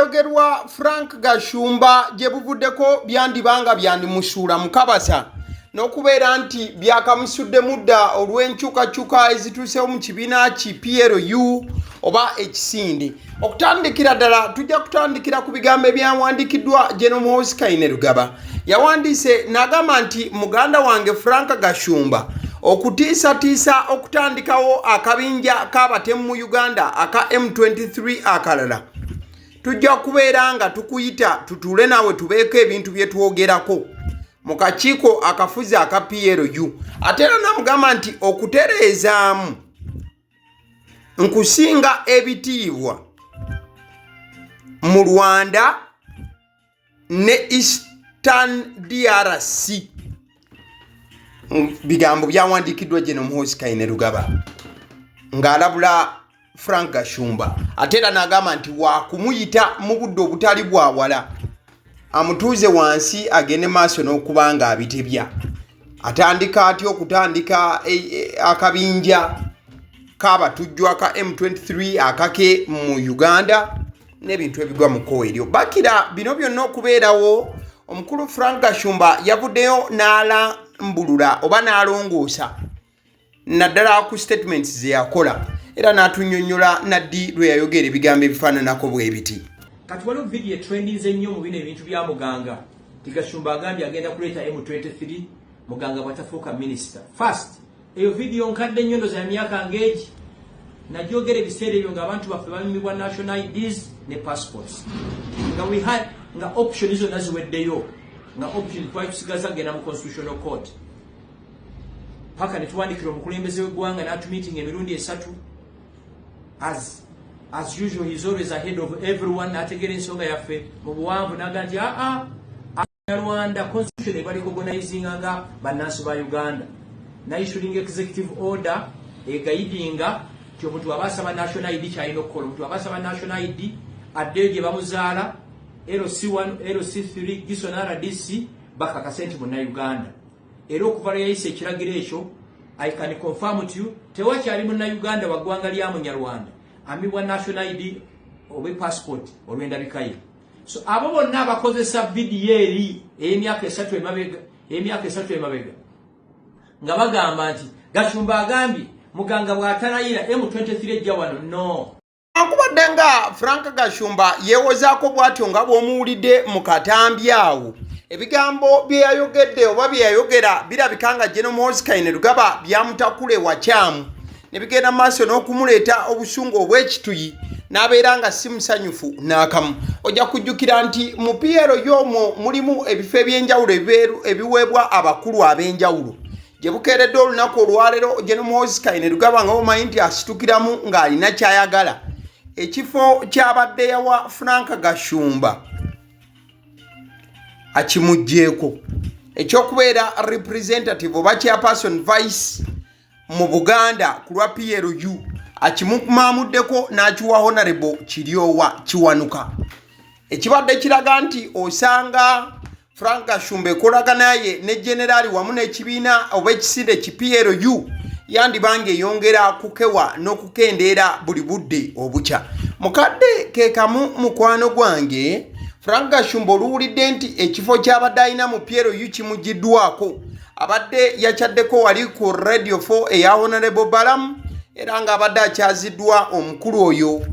Ebyayogerwa Frank Gashumba gye buvuddeko byandiba nga byandimusuula mu kabasa n'okubeera nti byakamusuddemu dda olw'enkyukakyuka ezituusewo mu kibiina ki PLU oba ekisinde. Okutandikira ddala tujja kutandikira ku bigambo ebyawandiikiddwa General Muhoozi Kainerugaba. Yawandiise n'agamba nti muganda wange Frank Gashumba okutiisatiisa okutandikawo akabinja k'abatemu mu Uganda aka M23 akalala tujja kubeera nga tukuyita tutuule naawe tubeeko ebintu bye twogerako mu kakiiko akafuzi aka PLU. Ate era n'amugamba nti okutereezaamu nkusinga ebitiibwa mu Rwanda ne Eastern DRC. Bigambo byawandiikiddwa Gen Muhoozi Kainerugaba ng'alabula Frank Gashumba, ate era n'agamba nti waakumuyita mu budde obutali bwa wala amutuuze wansi agende maaso n'okuba nga abitebya. Atandika atya okutandika akabinja k'abatujju aka M23 akake mu Uganda n'ebintu ebigwa mu kkowe eryo. Bakira bino byonna okubeerawo, omukulu Frank Gashumba yavuddeyo n'alambulula oba n'alongoosa naddala ku statements ze yakola era n'atunyonnyola naddi lwe yayogera ebigambo ebifaananako bwe biti. Kati waliwo vidiyo etrendinze ennyo mu bino ebintu bya Muganga nti Gashumba agambye agenda kuleeta M23 Muganga bw'atafuuka minisita. First, eyo vidiyo nkadde nnyo, ndoza ya myaka ng'egi. Nagyogera ebiseera ebyo ng'abantu baffe bamimibwa national IDs ne passports, nga we had nga option zonna ziweddeyo, nga option twali tusigaza kugenda mu Constitutional Court, paka ne tuwandikira omukulembeze w'eggwanga n'atumeeting emirundi 3. As usual, he's always ahead of everyone. N'ategeera ensonga yaffe mu buwanvu n'agamba nti aa Rwanda constitution ebarecognizinga nga bannansi ba Uganda, n'aissuinga executive order eguidinga nti omuntu aba asaba national ID, kyalina okukola, omuntu aba asaba national ID addeyo gye bamuzaala, LC1, LC3, Gison, RDC, bakakase nti Munnayuganda. Era okuva lwe yayisa ekiragiro ekyo, I can confirm to you, tewakyali Munnayuganda wa ggwanga lya Munyarwanda amibwa national ID oba passport olw'endabika ye. So abo bonna abakozesa vidiyo eri ey'emyaka 3 emabega, ey'emyaka 3 emabega, nga bagamba nti Gashumba agambye Muganga bw'atalayira M23 ejja wano, no. Ankubadde nga Frank Gashumba yeewozaako bw'atyo nga bw'omuwulidde mu katambi awo, ebigambo bye yayogedde oba bye yayogera birabika nga General Muhoozi Kainerugaba byamutakula ewakyamu ne bigenda maaso n'okumuleeta obusungu obw'ekituyi n'abeera nga si musanyufu n'akamu. Ojja kujjukira nti mu PLU omwo mulimu ebifo eby'enjawulo ebiweebwa abakulu ab'enjawulo. Gye bukeeredde olunaku olwaleero, General Muhoozi Kainerugaba nga omanyi nti asitukiramu ng'alina ky'ayagala, ekifo ky'abadde yawa Frank Gashumba akimuggyeeko, ekyokubeera representative oba chairperson vice mu Buganda ku lwa PLU, akimumaamuddeko n'akiwa Honorable Kiryowa Kiwanuka, ekibadde kiraga nti osanga Frank Gashumba ekolagana ye ne generaali wamu n'ekibiina oba ekisinde ki PLU yandiba ng'eyongera kukewa n'okukendeera buli budde obukya. Mukadde ke kamu, mukwano gwange Frank Gashumba oluwulidde nti ekifo ky'abadde alina mu PLU kimugiddwako, abadde yakyaddeko wali ku Radio 4 eya Honorable Balamu, era ng'abadde akyaziddwa omukulu oyo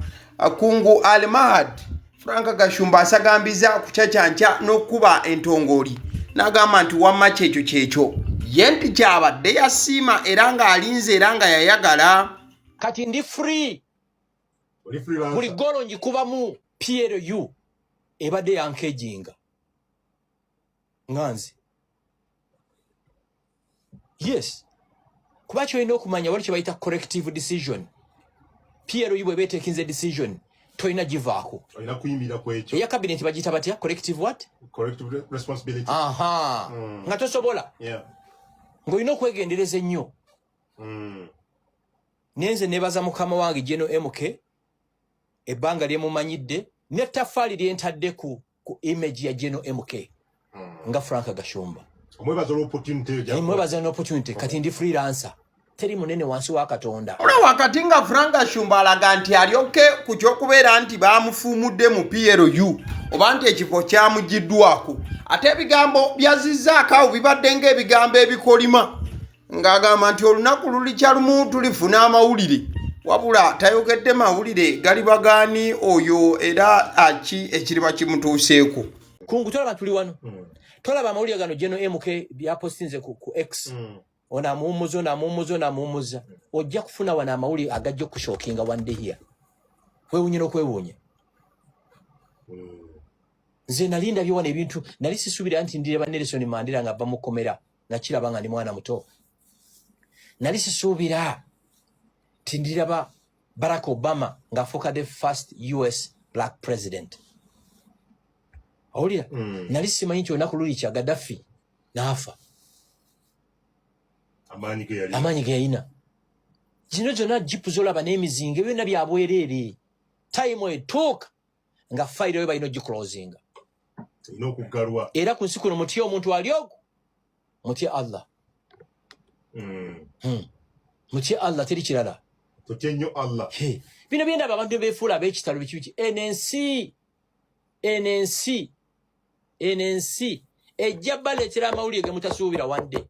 Kungu Al Mahad. Frank Gashumba asagambiza kucacyanca n'okukuba entongooli n'agamba nti wamma kyekyo kyekyo ye nti kyabadde yasiima era ng'alinze era nga yayagala. Kati ndi free. Oli freelancer. Buli golo ngikubamu. PLU ebadde yankejinga nga nze, yes, kuba kyolina okumanya wali kye bayita collective decision. PLU bwe betekinze decision, tolina givaako. Olina kuyimirira ku ekyo. Eya cabinet bagiyita batya? Collective what? Collective responsibility. Aha. Nga tosobola ng'olina okwegendereza ennyo. Naye nze nebaza mukama wange Geno MK, ebbanga lyemumanyidde n'ettaffaali lyentadde ku image ya Geno MK nga Frank Gashumba. Omwebaza olw'opportunity eyo gy'akuwa. Mwebaza n'opportunity. Kati ndi freelancer. Teri munene wansi wa Katonda. Wabula wakati nga Frank Gashumba alaga nti alyoke ku ky'okubeera nti baamufuumudde mu PLU oba nti ekifo kyamugiddwako, ate ebigambo byazizzaako awo bibadde ng'ebigambo ebikolima, ng'agamba nti olunaku lulikya lumu tulifuna amawulire, wabula tayogedde mawulire gali bagaani oyo era aki ekiriba kimutuuseeko. Kungu, tolaba tuli wano, tolaba amawulire gano geno MK byapostinze ku X. Ono amuwummuza, ono amuwummuza, ono amuwummuza. Ojja kufuna wano amawulire agajja okushockinga one day here, kwewuunya n'okwewuunya. Nze nali ndabye wano ebintu nali sisuubira nti ndireba Nelson Mandela nga ava mu kkomera. Nakiraba nga ndi mwana muto. Nali sisuubira nti ndiraba Barack Obama ng'afuuka the first US black president. Owulira? Nali simanyi nti olunaku lulikya Gaddafi n'afa. Amaanyi ge yalina. Amaanyi ge yalina. Zino zonna jipu zolaba n'emizinga, byonna bya bwereere. Time etuuka nga fayiro yo balina ogiclosinga. Erina okuggalwa. Era ku nsi kuno mutye omuntu ali ogwo, mutye Allah. Mutye Allah, teri kirala. Totye nnyo Allah. He. Bino byendaba abantu befuula ab'ekitalo, biki biki. Eno ensi, eno ensi, eno ensi ejja baleetera amawulire ge mutasuubira one day,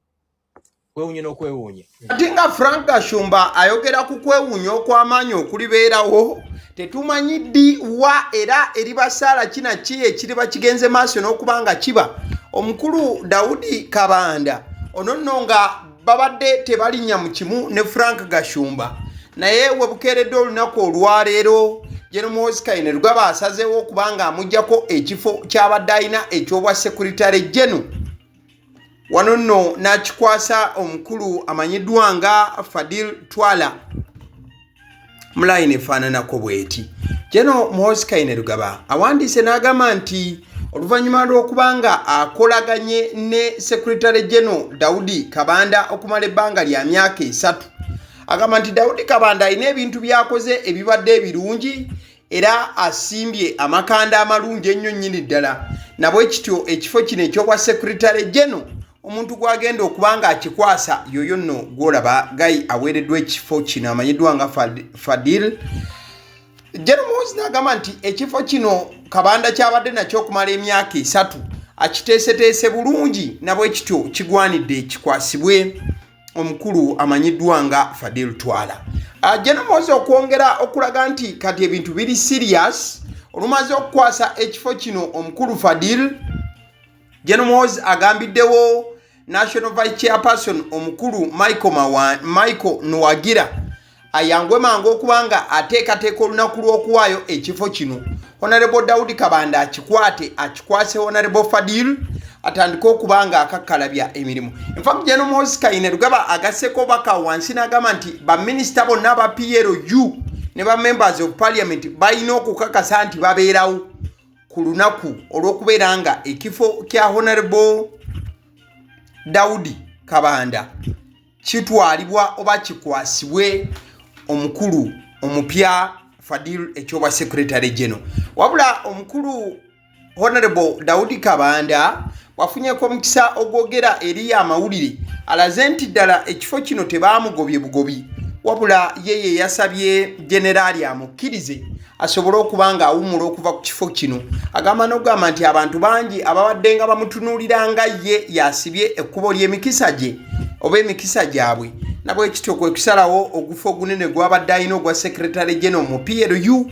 kwewuunya n'okwewuunya. Ate nga Frank Gashumba ayogera ku kwewuunya okw'amaanyi okulibeerawo, tetumanyi ddi wa era eribasaala kina ki ekiriba kigenze maaso n'okuba nga kiba. Omukulu Daudi Kabanda ono nno nga babadde tebalinnya mu kimu ne Frank Gashumba, naye we bukeeredde olunaku olwaleero, General Muhoozi Kainerugaba asazeewo okuba nga amuggyako ekifo ky'abadde alina eky'obwa Secretary General. Wano nno n'akikwasa omukulu amanyiddwa nga Fadil Twala mulayini efaananako bweti. General Muhoozi Kainerugaba awandiise n'agamba nti oluvannyuma lw'okuba nga akolaganye ne Secretary General Daudi Kabanda okumala ebbanga lya myaka 3, agamba nti Daudi Kabanda alina ebintu by'akoze ebibadde ebirungi era asimbye amakanda amalungi ennyo nnyini ddala. Nabwe kityo ekifo kino eky'obwa Secretary General, omuntu gw'agenda okuba nga akikwasa yoyo nno gw'olaba gayi aweereddwa ekifo kino amanyiddwa nga Fadil. General Muhoozi n'agamba nti ekifo kino Kabanda kyabadde nakyo okumala emyaka 3 akiteeseteese bulungi, nabwe kityo kigwanidde kikwasibwe omukulu amanyiddwa nga Fadil Twala. General Muhoozi okwongera okulaga nti kati ebintu biri serious, olumaze okukwasa ekifo kino omukulu Fadil, General Muhoozi agambiddewo National Vice Chairperson omukulu Michael Nuwagira ayangwe mangu okuba nga ateekateeka olunaku lw'okuwaayo ekifo kino, Honorable Daudi Kabanda akikwate, akikwase Honorable Fadil, atandike okuba nga akakkalabya emirimu. In fact, General Muhoozi Kainerugaba agasseko baka wansi n'agamba nti baminisita bonna aba PLU ne ba members of parliament balina okukakasa nti babeerawo ku lunaku olw'okubeera nga ekifo kya Honorable Daudi Kabanda kitwalibwa oba kikwasibwe omukulu omupya Fadil ekyobwa Secretary General. Wabula omukulu Honorable Daudi Kabanda bwafunyeko omukisa ogwogera eri amawulire, alaze nti ddala ekifo kino tebaamugobye bugobi, wabula ye ye yasabye generaali amukkirize asobole okuba nga awummula okuva ku kifo kino. Agamba n'okugamba nti abantu bangi ababadde nga bamutunuulira nga ye yasibye ekkubo ly'emikisa gye oba emikisa gyabwe, nabwe kityo kwe kusalawo ogufo ogunene gw'abadde alina ogwa Secretary General mu PLU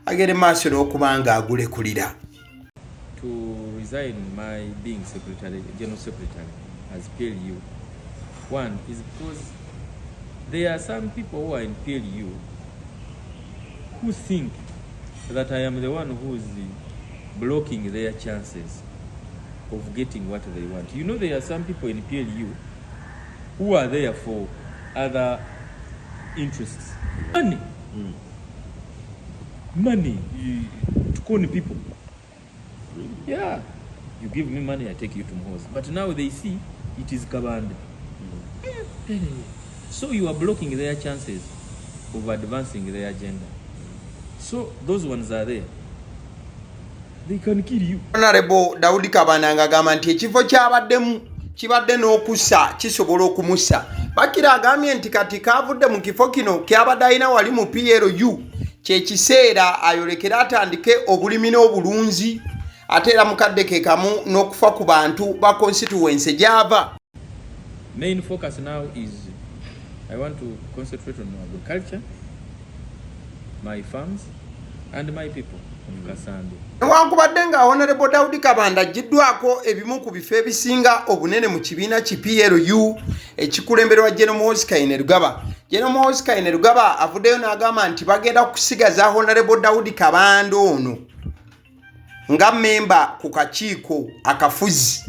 agende maaso n'okuba nga agulekulira. To resign my being secretary, general secretary as PLU. One is because there are some people who are in PLU who think that I am the one who is blocking their chances of getting what they want. There are some people in PLU who are there for other interests. Money. Money. To con people. Yeah. You give me money, I take you to Muhoozi. But now they see it is Kabanda. So you are blocking their chances of advancing their agenda. So those ones are there. They can kill you. Honorable Daudi Kabanda ng'agamba nti ekifo kyabaddemu Kibadde n'okussa kisobola okumussa. Bakira agambye nti kati kaavudde mu kifo kino kyabadde alina wali mu PLU, kyekiseera ayolekere atandike obulimi n'obulunzi, ate era mukadde ke kamu n'okufa ku bantu ba constituency gy'ava. Main focus now is I want to concentrate on agriculture, my farms and my people of Kasambya. Newankubadde nga Honorable Daudi Kabanda aggyiddwako ebimu ku bifo ebisinga obunene mu kibiina ki PLU ekikulemberwa General Muhoozi Kainerugaba, General Muhoozi Kainerugaba avuddeyo n'agamba nti bagenda kusigaza Honorable Daudi Kabanda ono nga memba ku kakiiko akafuzi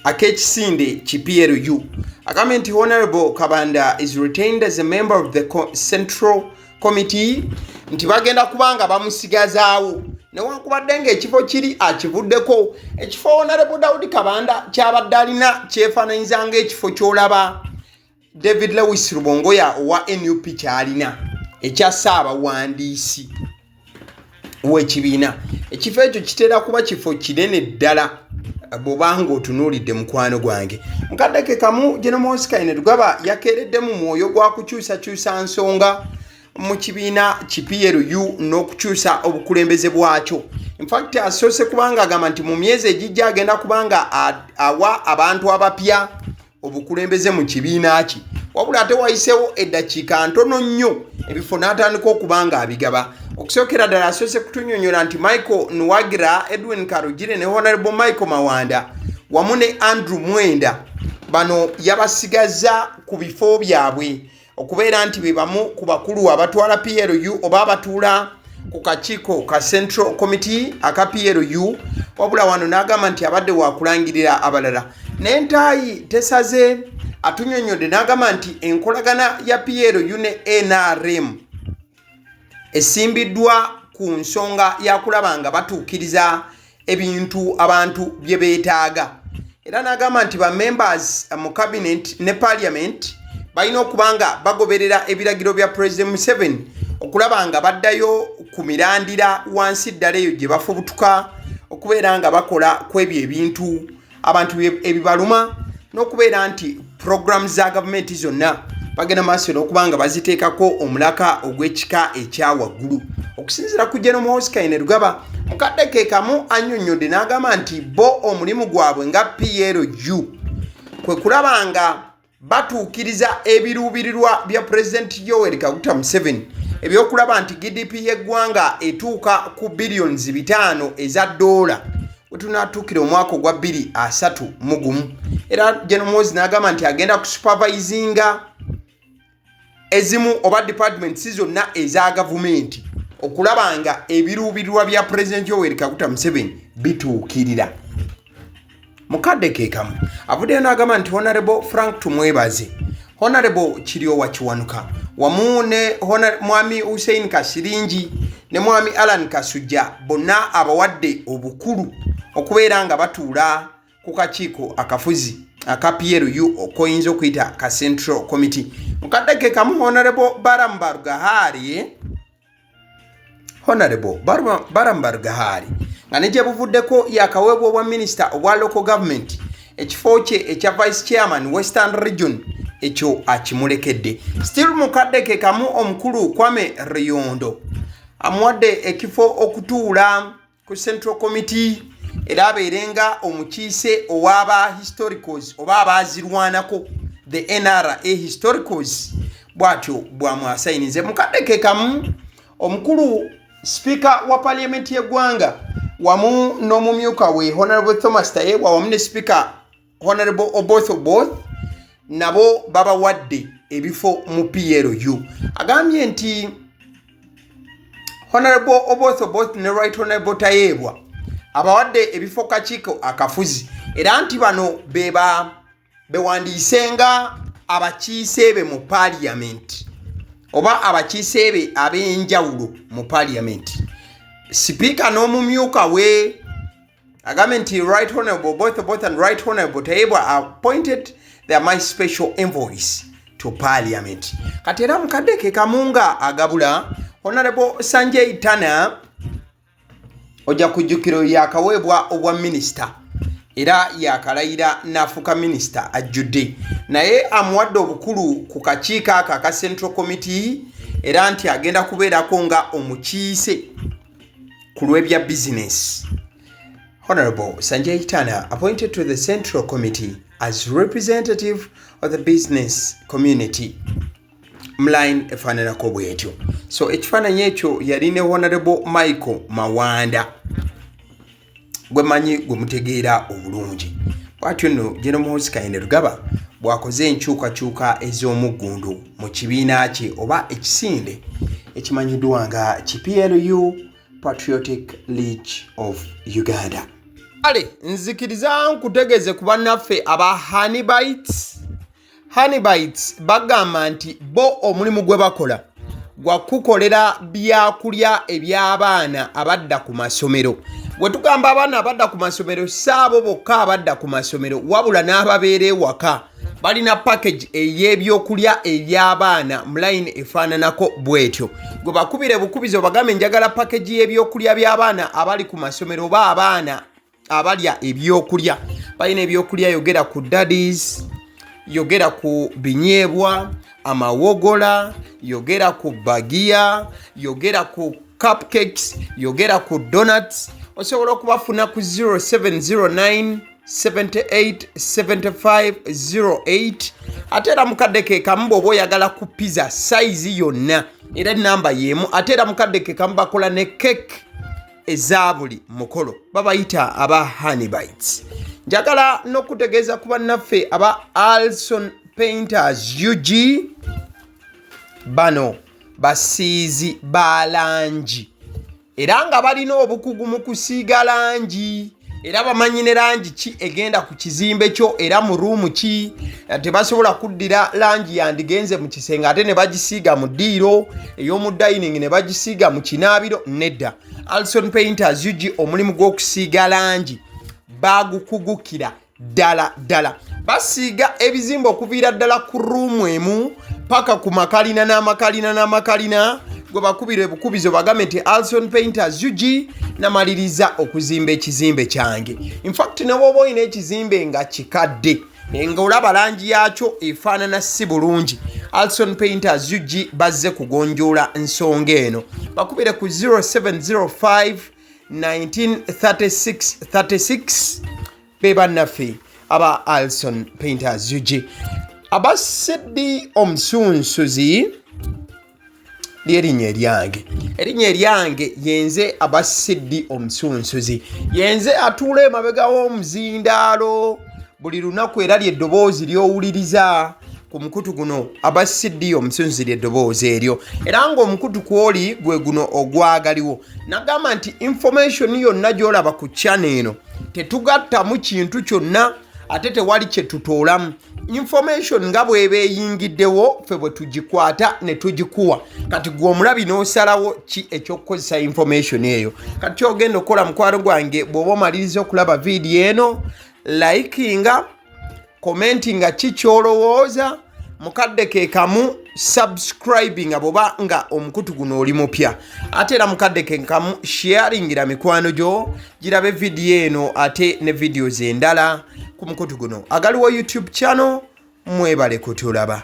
ak'ekisinde ki PLU. Agambye nti Honorable Kabanda is retained as a member of the Central Committee, nti bagenda kubanga bamusigazaawo newankubadde ng'ekifo kiri akivuddeko. Ekifo Honorable Daudi Kabanda kyabadde alina kyefaananyiza ng'ekifo ky'olaba David Lewis Rubongoya owa NUP kyalina ekya ssaabawandiisi w'ekibiina. Ekifo ekyo kitera kuba kifo kinene ddala bw'obanga otunuulidde, mukwano gwange. Mukadde ke kamu, General Muhoozi Kainerugaba yakeeredde mu mwoyo gwa kukyusakyusa nsonga mu kibiina ki PLU n'okukyusa obukulembeze bwakyo. Infact, asoose kubanga agamba nti mu myezi egijja agenda kubanga awa abantu abapya obukulembeze mu kibiina kye, wabula ate wayiseewo eddakiika ntono nnyo ebifo n'atandika okuba nga abigaba. Okusookera ddala asoose kutunyonyola nti Michael Nuwagira, Edwin Karugire ne Honorable Michael Mawanda wamu ne Andrew Mwenda, bano yabasigaza ku bifo byabwe okubeera nti be bamu ku bakulu abatwala PLU oba abatuula ku kakiiko ka Central Committee aka PLU. Wabula wano n'agamba nti abadde wakulangirira abalala n'entaayi tesaze. Atunyonyodde n'agamba nti enkolagana ya PLU ne NRM esimbiddwa ku nsonga ya kulaba nga batuukiriza ebintu abantu bye beetaaga, era n'agamba nti ba members mu cabinet ne parliament balina okuba nga bagoberera ebiragiro bya President Museveni okulaba nga baddayo ku mirandira wansi ddala eyo gye bafubutuka, okubeera nga bakola ku ebyo ebintu abantu ebibaluma, n'okubeera nti puroguramu za gavumenti zonna bagenda maaso n'okuba nga baziteekako omulaka ogw'ekika ekya waggulu. Okusinziira ku General Muhoozi Kainerugaba, mukadde ke kamu annyonnyodde n'agamba nti bo omulimu gwabwe nga PLU kwe kulaba nga batuukiriza ebiruubirirwa bya Pulezidenti Yoweri Kaguta Museveni ebyokulaba nti GDP y'eggwanga etuuka ku billions 5 eza ddoola we tunaatuukira omwaka ogwa 2031. Era General Muhoozi n'agamba nti agenda kusupervisinga ezimu oba departments zonna eza gavumenti okulaba nga ebiruubirirwa bya Pulezidenti Yoweri Kaguta Museveni bituukirira. Mukadde ke kamu avuddeyo n'agamba nti Honorable Frank Tumwebaze, Honorable Kiryowa Kiwanuka wamu ne Mwami Hussein Kasiringi ne Mwami Alan Kasujja bonna abawadde obukulu okubeera nga batuula ku kakiiko akafuzi aka PLU koyinza okuyita ka Central Committee. Mukadde ke kamu, Honorable Baram Barugahari, Honorable Baram Barugahari nga ne gye buvuddeko yakaweebwa obwa minisita obwa local government, ekifo kye ekya vice chairman Western Region ekyo akimulekedde. Still mukadde ke kamu, omukulu Kwame Riyondo amuwadde ekifo okutuula ku Central Committee, era abeere nga omukiise ow'aba historicals oba abaazirwanako, the NRA historicals, bw'atyo bw'amwasayinize. Mukadde ke kamu, omukulu sipiika wa parliament y'eggwanga wamu n'omumyuka we Honorable Thomas Tayebwa wamu ne sipiika Honorable Oboth Oboth nabo babawadde ebifo mu PLU. Agambye nti Honorable Oboth Oboth ne Right Honorable Tayebwa abawadde ebifo kakiiko akafuzi, era nti bano beba bewandiise nga abakiise be mu parliament oba abakiise be ab'enjawulo mu parliament, sipiika n'omumyuka we. Agambye nti Right Honorable Oboth Oboth and Right Honorable Tayebwa appointed, they are my special envoys to parliament. Kati era mukadde ke kamu nga agabula, Honorable Sanjay Tana, ojja kujjukira oyo yakaweebwa obwa minisita Era yakalayira n'afuuka minisita ajjudde, naye amuwadde obukulu ku kakiiko ako aka Central Committee, era nti agenda kubeerako nga omukiise ku lw'ebya bizinesi. Honorable Sanjay Tana appointed to the Central Committee as representative of the business community. Mline efaananako bwetyo. So ekifaananyi ekyo yali ne Honorable Michael Mawanda, gwe manyi gwe mutegeera obulungi. Bwatyo nno General Muhoozi Kainerugaba bw'akoze enkyukakyuka ez'omuggundu mu kibiina kye oba ekisinde ekimanyiddwa nga ki PLU, Patriotic League of Uganda. Kale nzikiriza nkutegeeze ku bannaffe aba Honeybites. Honeybites bagamba nti bo omulimu gwe bakola gwa kukolera byakulya eby'abaana abadda ku masomero. Bwe tugamba abaana abadda ku masomero, si abo bokka abadda ku masomero, wabula n'ababeera ewaka. Balina package ey'ebyokulya eby'abaana mu line efaananako bwetyo. Gwe bakubira bukubizi obagambe, "Njagala package y'ebyokulya by'abaana abali ku masomero oba abaana abalya ebyokulya." Balina ebyokulya, yogera ku daddies, yogera ku binyeebwa, amawogola, yogera ku bagiya, yogera ku cupcakes, yogera ku donuts. Osobola okubafuna ku 0709 78 75 08. Ate era mukadde ke kamu, bw'oba oyagala ku pizza size yonna, era enamba y'emu. Ate era mukadde ke kamu bakola ne cake eza buli mukolo. Babayita aba Honeybites. Njagala n'okutegeeza ku bannaffe aba Alson Painters UG. Bano basiizi ba langi, era nga balina obukugu mu kusiiga langi, era bamanyi ne langi ki egenda ku kizimbe kyo era mu room ki. Tebasobola kuddira langi yandigenze mu kisenge ate ne bagisiiga mu ddiiro, ey'omu dining ne bagisiiga mu kinaabiro. Nedda, Alson Painters UG omulimu gw'okusiiga langi bagukugukira ddala ddala. Basiiga ebizimbe okuviira ddala ku room emu paka ku makalina n'amakalina n'amakalina. Gwe bakubira ebukubizo bagambe nti, "Alson Painters UG, namaliriza okuzimba ekizimbe kyange." Infact, ne bwoba olina ekizimbe nga kikadde nga olaba langi yakyo efaanana si bulungi, Alson Painters UG bazze kugonjoola nsonga eno. Bakubire ku 0705 1936 36. Be bannaffe aba Alson Painters UG. Abasiddi omusunsuzi lyerinnya eryange, erinnya eryange yenze Abasiddi omusunsuzi, yenze atuula emabega w'omuzindaalo buli lunaku, era lyeddoboozi ly'owuliriza ku mukutu guno. Abasiddi omusunsuzi lyeddoboozi eryo, era ng'omukutu kwoli gwe guno ogwagaliwo. Nagamba nti information yonna gy'olaba ku channel eno tetugattamu kintu kyonna, ate tewali kye tutoolamu. Information nga bw'eba eyingiddewo, ffe bwe tugikwata ne tugikuwa. Kati gwe omulabi n'osalawo ki ekyokukozesa information eyo. Kati kyogenda okukola, mukwano gwange, bw'oba omaliriza okulaba vidiyo eno, likinga, commentinga ki kyolowooza, mukadde ke kamu subscribinga bw'oba nga omukutu guno oli mupya. Ate era mukadde ke kamu sharingira mikwano gyo girabe vidiyo eno, ate ne videos endala ku mukutu guno agaliwo YouTube channel. Mwebale kutulaba.